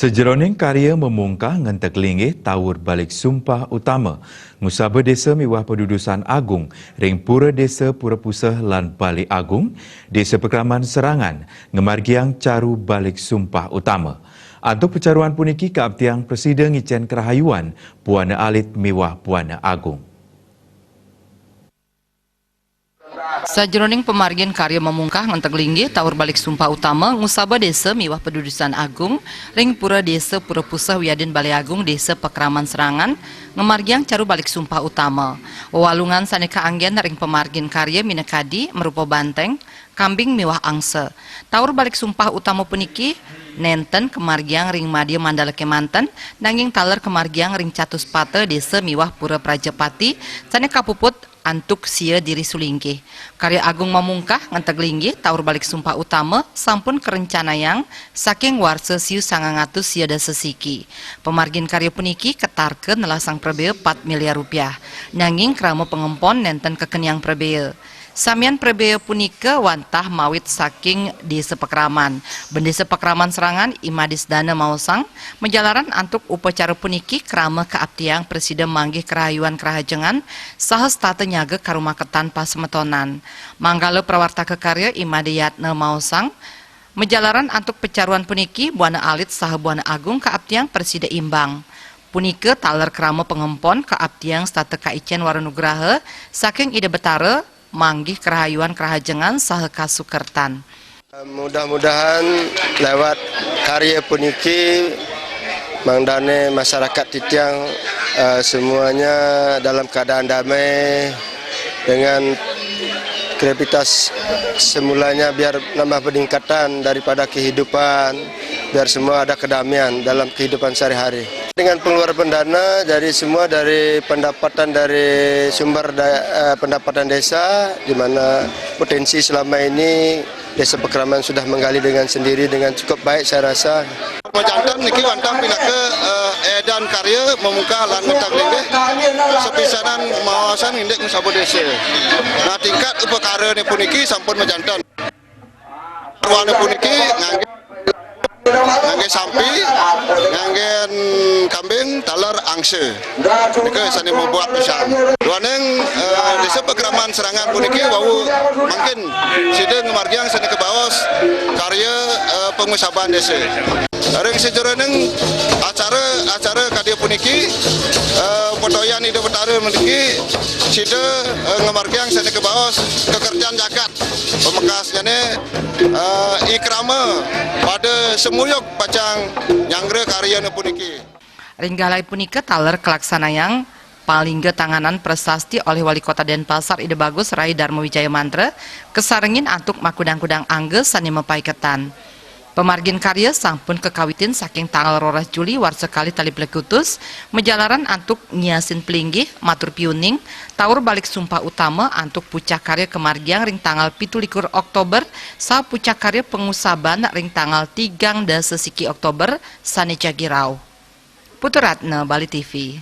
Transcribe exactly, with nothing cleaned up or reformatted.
Sajeroning karya mamungkah ngenteg linggih tawur balik sumpah utama, ngusaba desa miwah padudusan agung ring Pura Desa Pura Puseh lan Balé Agung, Desa Pakraman Serangan, ngamargiang caru balik sumpah utama. Antuk pacaruan puniki kaaptiang prasida ngicén karahayuan buana alit miwah buana agung. Sajeroning pamargin karya mamungkah ngenteg linggih tawur balik sumpah utama ngusaba desa miwah padudusan agung ring Pura Desa Pura Puseh wiadin Balé Agung Desa Pakraman Serangan ngamargiang caru balik sumpah utama. Wewalungan sané kaanggén ring pamargin karya minakadi marupa banténg, kambing miwah angsa. Tawur balik sumpah utama puniki nénten kamargiang ring madya mandala kémanten, nanging taler kamargiang ring Catuspata Desa miwah Pura Prajapati sané kapuput antuk sia diri sulinggih. Karya agung mamungkah ngenteg linggih tawur balik sumpah utama sampun karencanayang saking warsa siu sangang atus sia dasa siki. Pamargin karya puniki katarka nelasang prabéa pat miliar rupiah. Nanging krama pangempon nénten kakeniang prabéa. Samian prabéa punika wantah mawit saking Desa Pakraman. Bendesa Pakraman Serangan I Madis Dana maosang, majalaran antuk upacara puniki krama kaaptiang prasida manggih karahayuan karahajengan saha setata nyaga karumaketan pasemetonan. Manggala prawartaka karya I Madé Yatna maosang, majalaran antuk pacaruan puniki buana alit saha buana agung kaaptiang prasida imbang. Punika taler krama pangempon kaaptiang setata kaicén wara nugraha saking Ida Betara manggih karahayuan karahajengan saha kasukertan. Mudah-mudahan lewat karya puniki mangdané masyarakat titiang, eh, semuanya dalam keadaan damai dengan kreativitas semulanya biar nambah peningkatan daripada kehidupan, biar semua ada kedamaian dalam kehidupan sehari-hari. Dengan pengeluaran pendana dari semua dari pendapatan dari sumber da-, eh, pendapatan desa, di mana potensi selama ini Desa Pakraman sudah menggali dengan sendiri dengan cukup baik saya rasa. Majanten niki wantah pinaka, eh, édan karya mamungkah lan ngenteg linggih sapisanan maosang indik ngusaba desa. Nah, tingkat upakarané puniki sampun majanten. Ruana puniki nganggé, nganggé sampi, nganggén kambing, taler, angsa. Nika sané mabuat pisan. Duaning, eh, Desa Pakraman Serangan puniki wau mangkin sida ngamargiang sané kabaos karya, eh, pangusaban desa. Ring sajeroning acara, acara kadya puniki, eh, patoyan Ida Betara puniki sida, eh, ngamargiang sané kabaos kakerjan jagat. Pamekasnyané, eh, I Krama pada semuyug pacang nyanggra karyana puniki. Ring galahé punika taler kalaksanayang palingga tanganan prasasti olih Wali Kota Denpasar Ida Bagus Rai Darma Wijaya Mantra, kasarengin antuk makudang-kudang angga sané mapaiketan. Pamargin karya sampun kakawitin saking tanggal roras Juli warsa kalih tali plekutus, majalaran antuk ngiasin palinggih, matur piuning, tawur balik sumpah utama antuk pucak karya kamargiang ring tanggal pitu likur Oktober, saha pucak karya pangusaban ring tanggal tigang dasa siki Oktober sané jagi rauh. Putu Ratna, Bali T V.